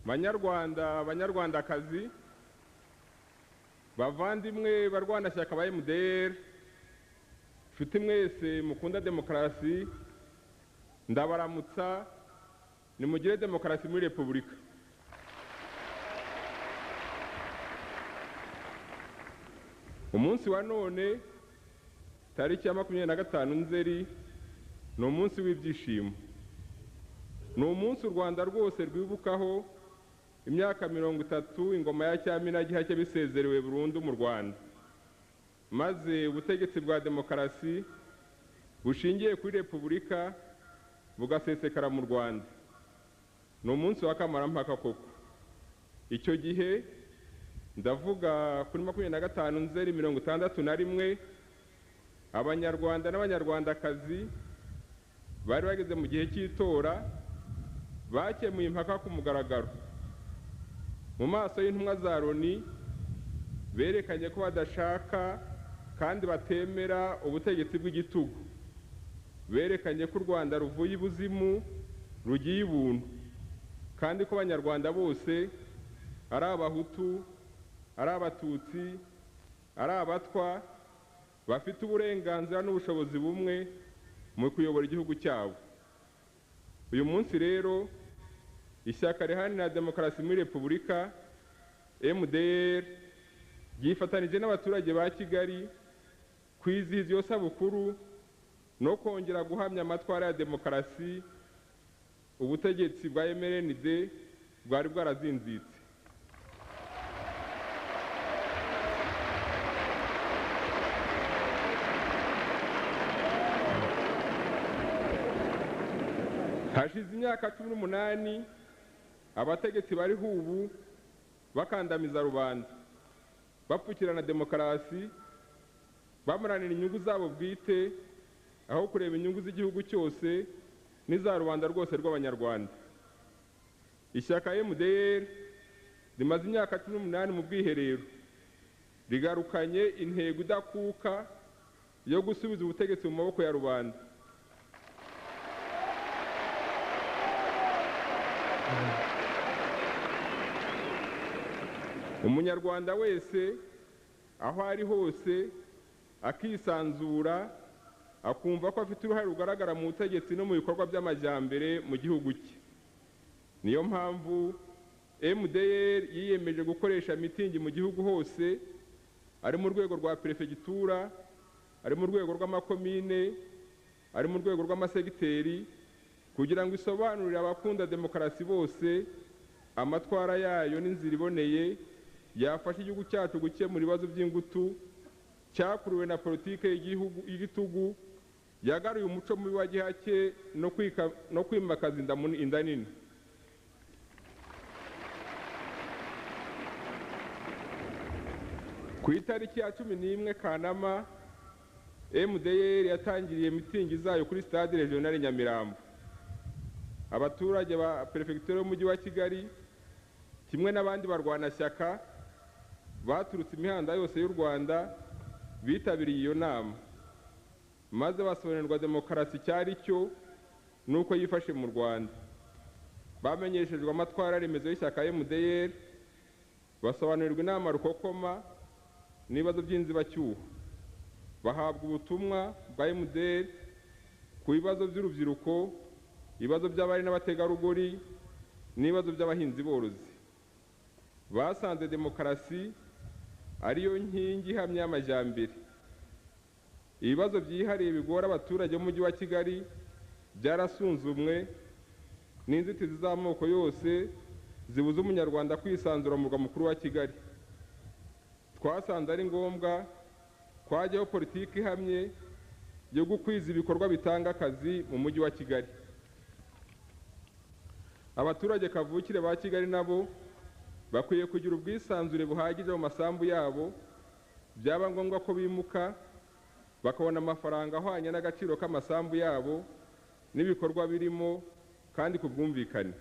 Banyarwanda, Banyarwandakazi, bavandimwe barwanashyaka ba MDR, nshuti mwese mukunda demokarasi, ndabaramutsa, nimugire demokarasi muri Repubulika. Umunsi wa none tariki ya 25 Nzeri ni umunsi w'ibyishimo. Ni umunsi u Rwanda rwose rwibukaho imyaka 30 ingoma ya cyami na gihake bisezerewe burundu mu Rwanda, maze ubutegetsi bwa demokarasi bushingiye kuri Repubulika bugasesekara mu Rwanda. Ni umunsi wa kamarampaka koko. Icyo gihe ndavuga kuri 25 Nzeri 61, Abanyarwanda n'Abanyarwandakazi bari bageze mu gihe cy'itora bakemuye impaka ku mugaragaro. Mu maso y'intumwa za Loni berekanye ko badashaka kandi batemera ubutegetsi bw'igitugu. Berekanye ko u Rwanda ruvuye ibuzimu rugiye ibuntu, kandi ko Abanyarwanda bose ari Abahutu, ari Abatutsi, ari Abatwa bafite uburenganzira n'ubushobozi bumwe mu kuyobora igihugu cyabo. Uyu munsi rero ishyaka riharanira demokarasi muri Repubulika MDR ryifatanije n'abaturage ba Kigali kwizihiza iyo sabukuru no kongera guhamya amatwara ya demokarasi ubutegetsi bwa MRND bwari bwarazinzitse. Hashize imyaka 18 abategetsi bariho ubu bakandamiza rubanda, bapfukirana demokarasi, bamuranira inyungu zabo bwite aho kureba inyungu z'igihugu cyose n'iza rubanda rwose rw'Abanyarwanda. Ishyaka MDR rimaze imyaka 18 mu bwiherero, rigarukanye intego idakuka yo gusubiza ubutegetsi mu maboko ya rubanda. Umunyarwanda wese aho ari hose akisanzura, akumva ko afite uruhare rugaragara mu butegetsi no mu bikorwa by'amajyambere mu gihugu cye. Niyo mpamvu MDR yiyemeje gukoresha mitingi mu gihugu hose, ari mu rwego rwa perefegitura, ari mu rwego rw'amakomine, ari mu rwego rw'amasegiteri, kugira ngo isobanurire abakunda demokarasi bose amatwara yayo n'inzira iboneye yafasha igihugu cyacu gukemura ibibazo by'ingutu cyakuruwe na politike y'igitugu yagaruye umuco mubi wa gihake no kwimakaza inda nini. Ku itariki ya 11 Kanama MDR yatangiriye mitingi zayo kuri stade regional Nyamirambo. Abaturage ba perefegitura y'umujyi wa Kigali kimwe n'abandi barwanashyaka baturutse imihanda yose y'u Rwanda bitabiriye iyo nama, maze basobanurirwa demokarasi cyari cyo nuko yifashe mu Rwanda. Bamenyeshejwe amatwara remezo y'ishyaka MDR, basobanurirwa inama rukokoma n'ibibazo by'inzibacyuho, bahabwa ubutumwa bwa MDR ku bibazo by'urubyiruko, ibibazo by'abari n'abategarugori n'ibibazo by'abahinzi borozi. Basanze demokarasi ariyo nkingi ihamye y'amajyambere. Ibibazo byihariye bigora abaturage b'umujyi wa Kigali byarasunzumwe n'inzitizi z'amoko yose zibuza Umunyarwanda kwisanzura mu murwa mukuru wa Kigali. Twasanze ari ngombwa kwajyaho politiki ihamye yo gukwiza ibikorwa bitanga akazi mu mujyi wa Kigali. Abaturage kavukire ba Kigali nabo bakwiye kugira ubwisanzure buhagije mu masambu yabo, byaba ngombwa ko bimuka bakabona amafaranga ahwanye n'agaciro k'amasambu yabo n'ibikorwa birimo, kandi ku bwumvikane.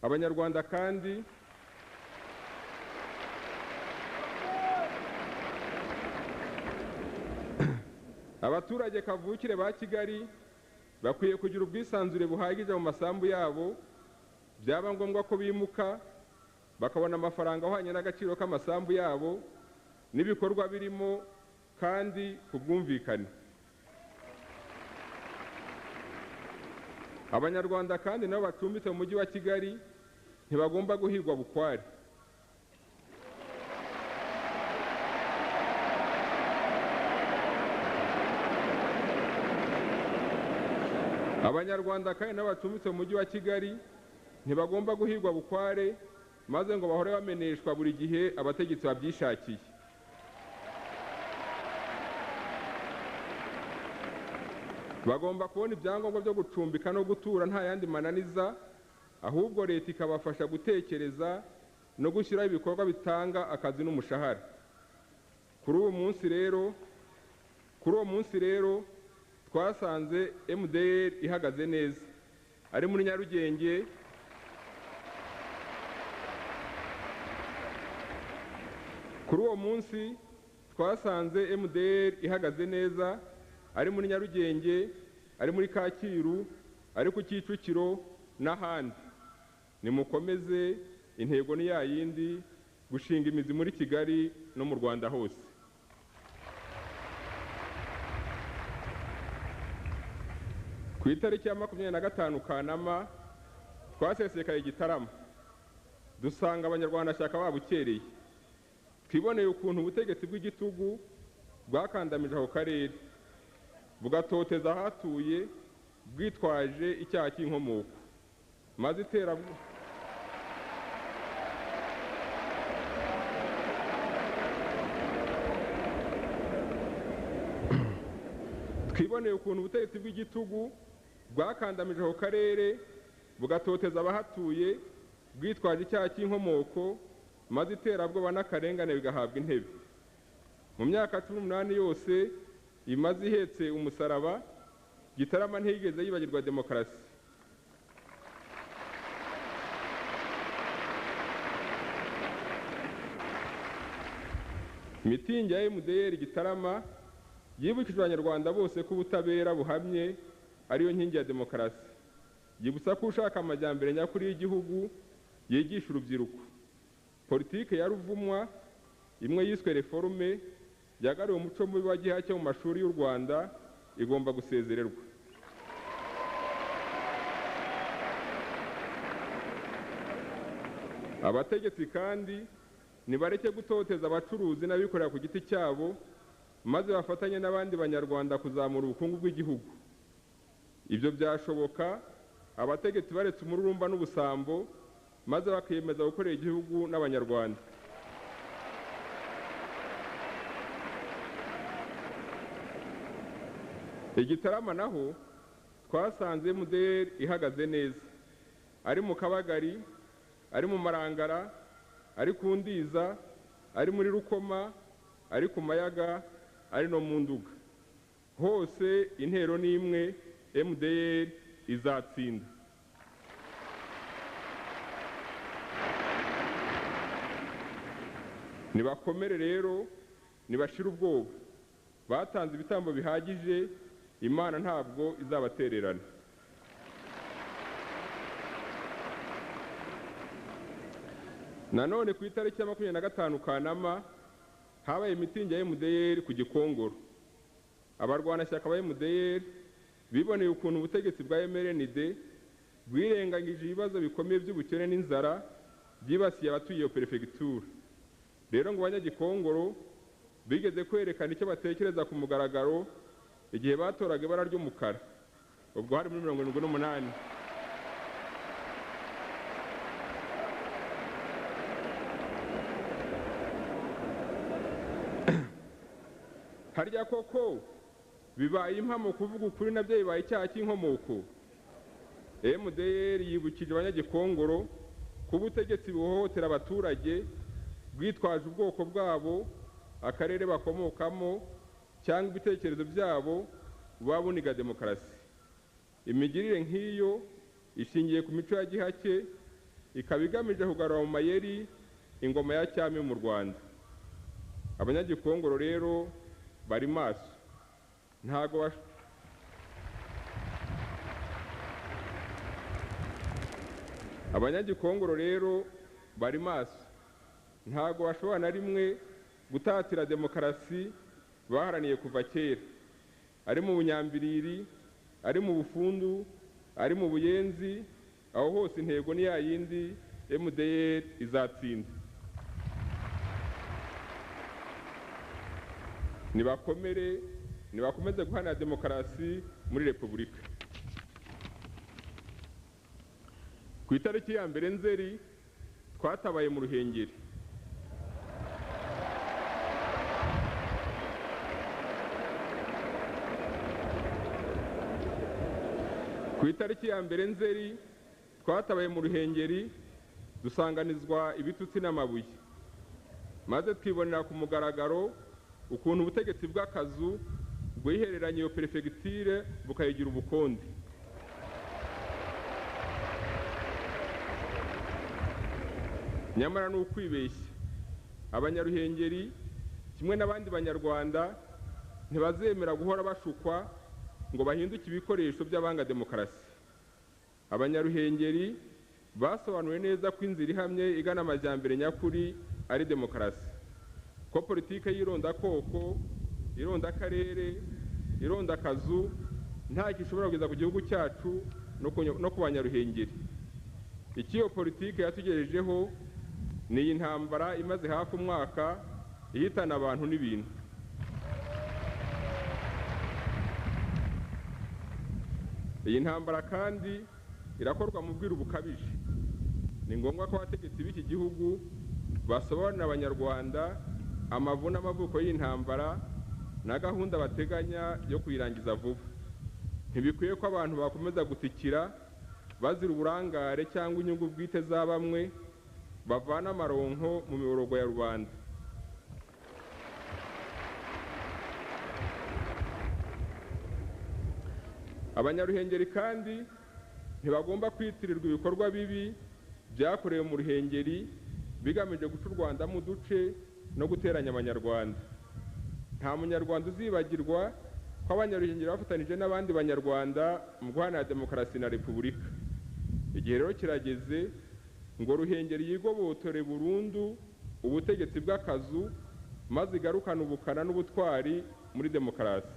Abanyarwanda kandi abaturage kavukire ba Kigali bakwiye kugira ubwisanzure buhagije mu masambu yabo, Byaba ngombwa ko bimuka bakabona amafaranga ahwanye n'agaciro k'amasambu yabo n'ibikorwa birimo kandi ku bwumvikane. Abanyarwanda kandi nabo bacumbitse mu mujyi wa Kigali ntibagomba guhigwa bukware. Abanyarwanda kandi nabo bacumbitse mu mujyi wa Kigali ntibagomba guhigwa bukware maze ngo bahore bameneshwa buri gihe abategetsi babyishakiye. Bagomba kubona ibyangombwa byo gucumbika no gutura nta yandi mananiza, ahubwo leta ikabafasha gutekereza no gushyiraho ibikorwa bitanga akazi n'umushahara. Kuri uwo munsi rero twasanze MDR ihagaze neza, ari muri Nyarugenge, kuri uwo munsi twasanze MDR ihagaze neza, ari muri Nyarugenge, ari muri Kacyiru, ari ku Kicukiro n'ahandi. Nimukomeze, intego ni ya yindi, gushinga imizi muri Kigali no mu Rwanda hose. Ku itariki ya 25 Kanama twasesekaye Gitarama, dusanga abanyarwandashyaka babukereye. Twiboneye ukuntu ubutegetsi bw'igitugu bwakandamije ako karere, bugatoteza ahatuye bwitwaje icyaha cy'inkomoko, maze twiboneye ukuntu ubutegetsi bw'igitugu bwakandamije ako karere, bugatoteza abahatuye bwitwaje icyaha cy'inkomoko, maze iterabwoba n'akarengane bigahabwa intebe. Mu myaka 18 yose imaze ihetse umusaraba, Gitarama ntiyigeze yibagirwa demokarasi. Mitingi ya MDR Gitarama yibukije Abanyarwanda bose ko ubutabera buhamye ariyo nkingi ya demokarasi. Yibutsa ko ushaka amajyambere nyakuri y'igihugu yigisha urubyiruko. Politike ya ruvumwa imwe yiswe reforme yagaruye umuco mubi wa gihake mu mashuri y'u Rwanda igomba gusezererwa. Abategetsi kandi nibareke gutoteza abacuruzi n'abikorera ku giti cyabo, maze bafatanye n'abandi banyarwanda kuzamura ubukungu bw'igihugu. Ibyo byashoboka abategetsi baretse umururumba n'ubusambo, maze bakiyemeza gukorera igihugu n'abanyarwanda. Igitarama naho twasanze MDR ihagaze neza, ari mu Kabagari, ari mu Marangara, ari ku Ndiza, ari muri Rukoma, ari ku Mayaga, ari no mu Nduga. Hose intero ni imwe, MDR izatsinda. Nibakomere rero, nibashire ubwoba. Batanze ibitambo bihagije, Imana ntabwo izabatererana. Nanone ku itariki ya 25 Kanama habaye mitingi ya MDR ku Gikongoro. Abarwanashyaka ba MDR biboneye ukuntu ubutegetsi bwa MRND bwirengagije ibibazo bikomeye by'ubukene n'inzara byibasiye abatuye iyo perefegitura. Rero ngo abanyagikongoro bigeze kwerekana icyo batekereza ku mugaragaro igihe batoraga ibara ry'umukara, ubwo hari muri 78. Harya koko bibaye impamo kuvuga ukuri nabyo bibaye icyaha cy'inkomoko. MDR yibukije abanyagikongoro ko ubutegetsi buhohotera abaturage bwitwaje ubwoko bwabo, akarere bakomokamo cyangwa ibitekerezo byabo, buba buniga demokarasi. Imigirire nk'iyo ishingiye ku mico ya gihake, ikaba igamije kugarura mu mayeri ingoma ya cyami mu Rwanda. Abanyagikongoro rero bari maso, ntago Abanyagikongoro rero bari maso, ntago bashobora na rimwe gutatira demokarasi baharaniye kuva kera, ari mu Bunyambiriri, ari mu Bufundu, ari mu Buyenzi, aho hose intego ni ya yindi, MDR izatsinda. Nibakomere, nibakomeze guharanira demokarasi muri Repubulika. Ku itariki ya 1 Nzeri twatabaye mu Ruhengeri. Ku itariki ya 1 Nzeri twatabaye mu Ruhengeri, dusanganizwa ibitutsi n'amabuye, maze twibonera ku mugaragaro ukuntu ubutegetsi bw'akazu bwihereranye iyo perefegitire bukayigira ubukonde. Nyamara ni ukwibeshya. Abanyaruhengeri kimwe n'abandi banyarwanda ntibazemera guhora bashukwa ngo bahinduke ibikoresho by'abanga demokarasi. Abanyaruhengeri basobanuwe neza ko inzira ihamye igana amajyambere nyakuri ari demokarasi, ko politike y'irondakoko, irondakarere, irondakazu nta gishobora kugeza ku gihugu cyacu no ku banyaruhengeri. Icyo politike yatugejejeho ni iyi ntambara imaze hafi umwaka ihitana abantu n'ibintu. Iyi ntambara kandi irakorwa mu bwiru bukabije. Ni ngombwa ko abategetsi b'iki gihugu basobanurira abanyarwanda amavu n'amavuko y'intambara na gahunda bateganya yo kuyirangiza vuba. Ntibikwiye ko abantu bakomeza gutikira bazira uburangare cyangwa inyungu bwite za bamwe bavana amaronko mu miborogo ya rubanda. Abanyaruhengeri kandi ntibagomba kwitirirwa ibikorwa bibi byakorewe mu Ruhengeri bigamije guca u Rwanda mu duce no guteranya abanyarwanda. Nta munyarwanda uzibagirwa ko abanyaruhengeri bafatanije n'abandi banyarwanda mu guharanira demokarasi na Repubulika. Igihe rero kirageze ngo Ruhengeri yigobotore burundu ubutegetsi bw'akazu, maze igarukane ubukana n'ubutwari muri demokarasi.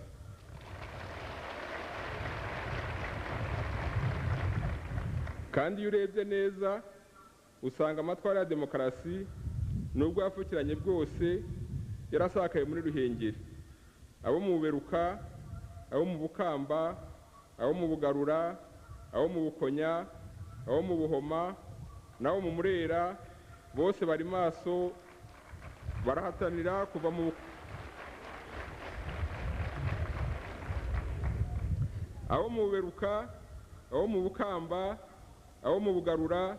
Kandi iyo urebye neza usanga amatwara ya demokarasi nubwo yapfukiranye bwose yarasakaye muri Ruhengeri. Abo mu Buberuka, abo mu Bukamba, abo mu Bugarura, abo mu Bukonya, abo mu Buhoma n'abo mu Murera bose bari maso, barahatanira kuva mu abo mu Buberuka, abo mu Bukamba, abo mu Bugarura,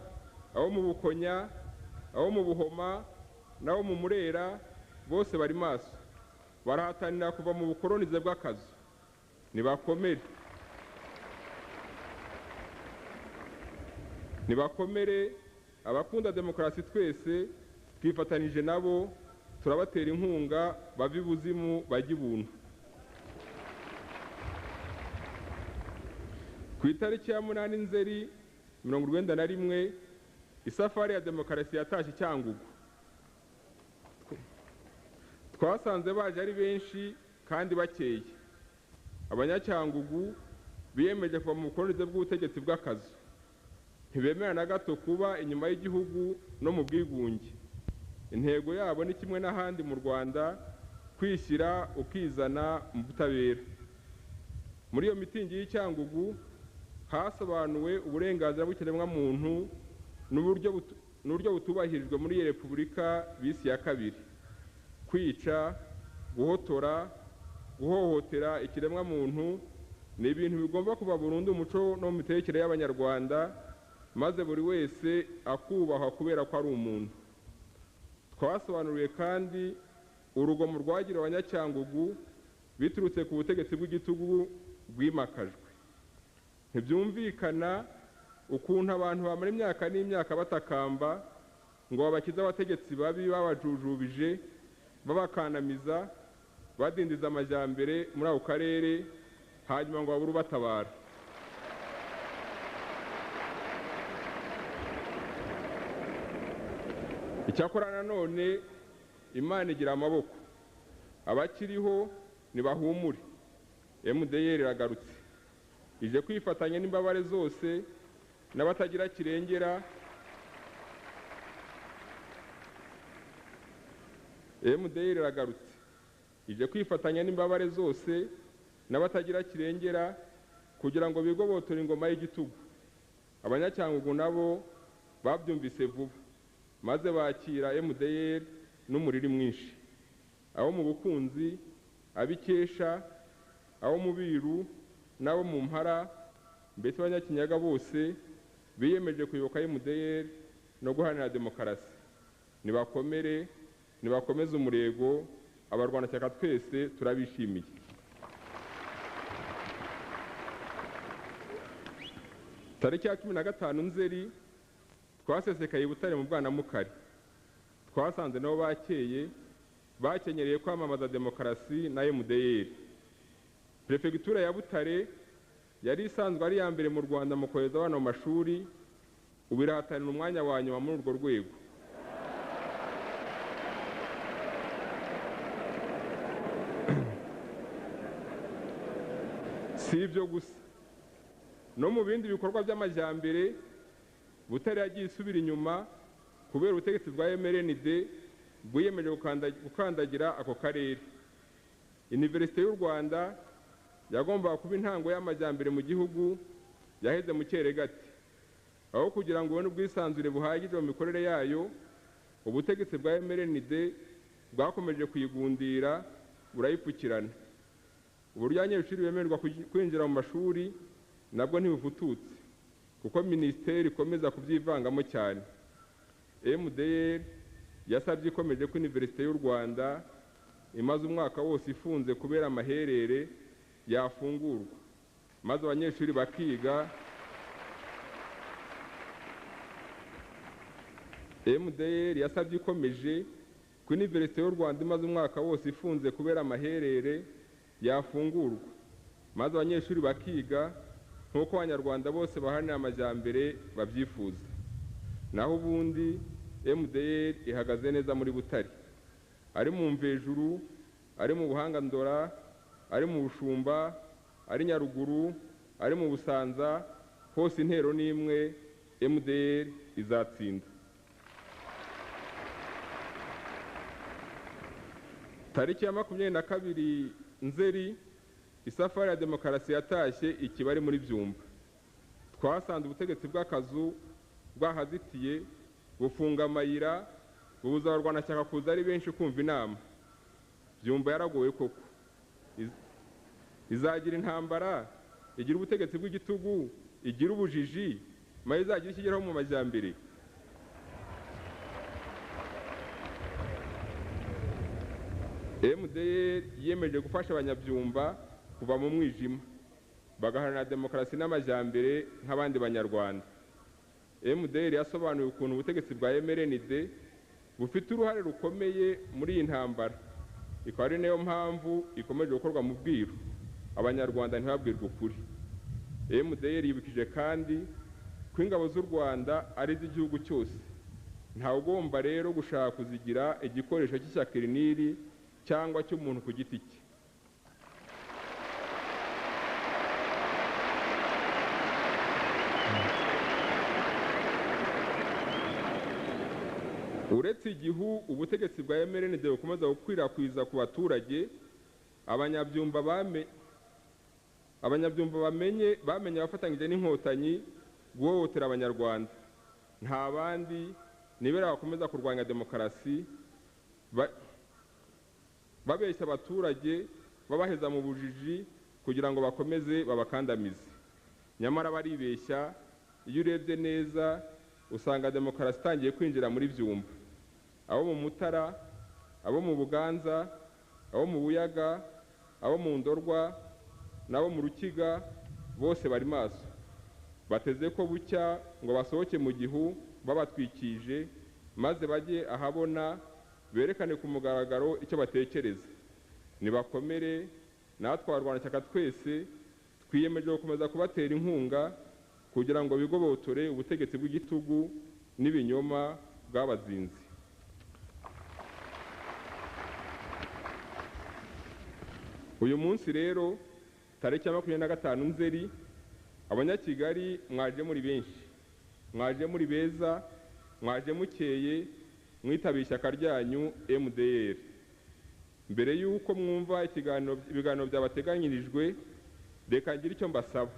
abo mu Bukonya, abo mu Buhoma n'abo mu Murera bose bari maso, barahatanira kuva mu bukolonize bw'akazu. Nibakomere, nibakomere. Abakunda demokarasi twese twifatanije nabo, turabatera inkunga bava ibuzimu bajya ibuntu. Ku itariki ya 8 Nzeri 1991 isafari ya demokarasi yatashye Cyangugu. Twasanze baje ari benshi kandi bakeye. Abanyacyangugu biyemeje kuva mu bukolonize bw'ubutegetsi bw'akazu. Ntibemera na gato kuba inyuma y'igihugu no mu bwigunge. Intego yabo ni kimwe n'ahandi mu Rwanda, kwishyira ukizana mu butabera. Muri iyo mitingi y'Icyangugu hasobanuwe uburenganzira bw'ikiremwamuntu n'uburyo butubahirijwe muri iyi Repubulika bisi ya kabiri. Kwica, guhotora, guhohotera ikiremwamuntu ni ibintu bigomba kuba burundu umuco no mu mitekerereze y'abanyarwanda, maze buri wese akubahwa kubera ko ari umuntu. Twasobanuriwe kandi urugomo rwagiriwe abanyacyangugu biturutse ku butegetsi bw'igitugu bwimakajwe. Ntibyumvikana ukuntu abantu bamara imyaka n'imyaka batakamba ngo babakize abategetsi babi babajujubije, babakandamiza, badindiza amajyambere muri ako karere, hanyuma ngo babure ubatabara. Icyakora nanone Imana igira amaboko, abakiriho ntibahumure. MDR iragarutse, ije kwifatanya n'imbabare zose n'abatagira kirengera. MDR iragarutse, ije kwifatanya n'imbabare zose n'abatagira kirengera kugira ngo bigobotore ingoma y'igitugu. Abanyacyangugu nabo babyumvise vuba, maze bakira MDR n'umuriri mwinshi. Abo mu Bukunzi, abikesha, abo mu Biru n'abo mu Mpara, mbese abanyakinyaga bose biyemeje kuyoboka MDR no guharanira demokarasi. Nibakomere, nibakomeze umurego, abarwanashyaka twese turabishimiye. Tariki ya 15 Nzeri twasesekaye i Butare mu Bwanamukari. Twasanze nabo bakeye, bakenyereye kwamamaza demokarasi na MDR. Prefegitura ya Butare yari isanzwe ari iya mbere mu Rwanda mu kohereza abana mu mashuri, ubu irahatanira umwanya wa nyuma muri urwo rwego. Si ibyo gusa, no mu bindi bikorwa by'amajyambere Butare yagiye isubira inyuma kubera ubutegetsi bwa MRND bwiyemeje gukandagira ako karere. Universite y'u Rwanda yagombaga kuba intango y'amajyambere mu gihugu yaheze mu cyeregati. Aho kugira ngo ubone ubwisanzure buhagije mu mikorere yayo, ubutegetsi bwa MRND bwakomeje kuyigundira burayipfukirana. Uburyo abanyeshuri bemererwa kwinjira mu mashuri nabwo ntibufututse, kuko minisiteri ikomeza kubyivangamo cyane. MDR yasabye ikomeje ko Universite y'u Rwanda imaze umwaka wose ifunze kubera amaherere yafungurwa, maze abanyeshuri bakiga. MDR yasabye ikomeje ko Universite y'u Rwanda imaze umwaka wose ifunze kubera amaherere yafungurwa, maze abanyeshuri bakiga nk'uko Abanyarwanda bose baharanira amajyambere babyifuza. Naho ubundi MDR ihagaze neza muri Butare, ari mu Mvejuru, ari mu Buhangandora, ari mu Bushumba, ari Nyaruguru, ari mu Busanza, hose intero n'imwe, MDR izatsinda. Tariki ya 22 Nzeri isafari ya demokarasi yatashye ikibari muri Byumba. Twasanze ubutegetsi bw'akazu bwahazitiye, bufunga amayira, bubuza abarwanashyaka kuza ari benshi kumva inama. Byumba yaragowe koko. Izagira intambara, igira ubutegetsi bw'igitugu, igira ubujiji, maze izagira ikigeraho mu majyambere. MDR yiyemeje gufasha abanyabyumba kuva mu mwijima, bagaharanira demokarasi n'amajyambere nk'abandi banyarwanda. MDR yasobanuye ukuntu ubutegetsi bwa MRND bufite uruhare rukomeye muri iyi ntambara, ikaba ari nayo mpamvu ikomeje gukorwa mu bwiru, abanyarwanda ntibabwirwe ukuri. MDR yibukije kandi ko ingabo z'u Rwanda ari iz'igihugu cyose, ntawe ugomba rero gushaka kuzigira igikoresho cy'ishyaka iri n'iri cyangwa cy'umuntu ku giti cye. Uretse igihu ubutegetsi bwa MRND bukomeza gukwirakwiza ku baturage, abanyabyumba bamenye abafatanyije n'inkotanyi guhohotera abanyarwanda. Nta bandi nibera bakomeza kurwanya demokarasi, babeshya abaturage, babaheza mu bujiji kugira ngo bakomeze babakandamize. Nyamara baribeshya, iyo urebye neza usanga demokarasi itangiye kwinjira muri Byumba. Abo mu Mutara, abo mu Buganza, abo mu Buyaga, abo mu Ndorwa n'abo mu Rukiga bose bari maso, bateze ko bucya ngo basohoke mu gihu babatwikije, maze bajye ahabona berekane ku mugaragaro icyo batekereza. Nibakomere, natwe abarwanashyaka twese twiyemeje gukomeza kubatera inkunga kugira ngo bigobotore ubutegetsi bw'igitugu n'ibinyoma bwabazinze. Uyu munsi rero tariki ya 25 Nzeri, abanyakigali mwaje muri benshi, mwaje muri beza, mwaje mukeye, mwitabiye ishyaka ryanyu MDR. Mbere y'uko mwumva ibiganiro byabateganyirijwe, reka ngire icyo mbasaba.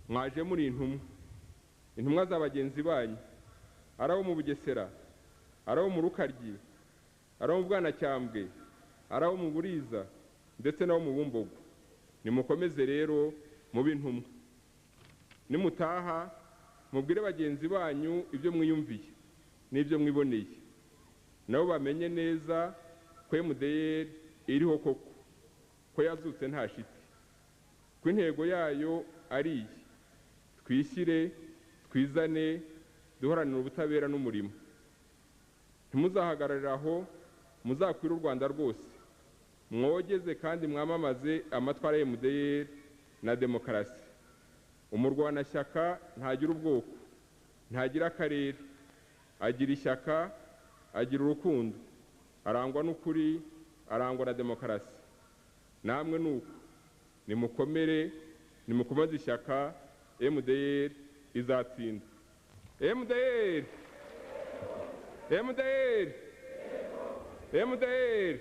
Mwaje muri intumwa, intumwa za bagenzi banyu, ari abo mu Bugesera, ari abo mu Rukaryi, ari abo mu Bwanacyambwe, ari abo mu Buriza ndetse n'abo mu Bumbogo. Nimukomeze rero mube intumwa. Nimutaha mubwire bagenzi banyu ibyo mwiyumviye n'ibyo mwiboneye, nabo bamenye neza ko MDR iriho koko, ko yazutse nta shiti, ko intego yayo ari iyi: twishyire, twizane, duharanire ubutabera n'umurimo. Ntimuzahagararire aho, muzakwire u Rwanda rwose, mwogeze kandi mwamamaze amatwara ya MDR na demokarasi. Umurwanashyaka ntagira ubwoko, ntagira akarere, agira ishyaka, agira urukundo, arangwa n'ukuri, arangwa na demokarasi. Namwe nuko nimukomere, nimukomeze ishyaka, MDR izatsinda. MDR, MDR, MDR.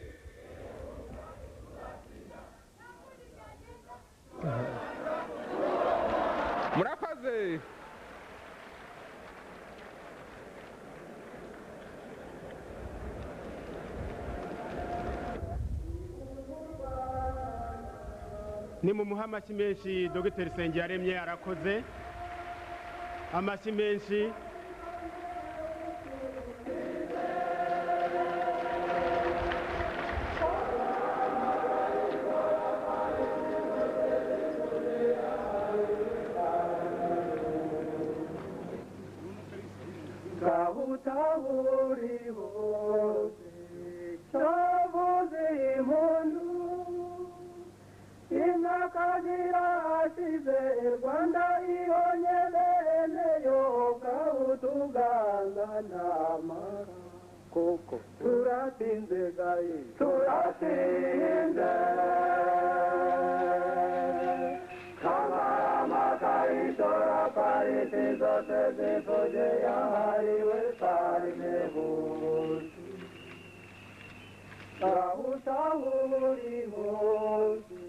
Murakoze. Ni mumuhe amashyi menshi Dr Nsengiyaremye arakoze, amashyi menshi. Turatsinze, Kamarama kayishora pariti zose zifuje yahariwe parime busi. Aho utahuri hose.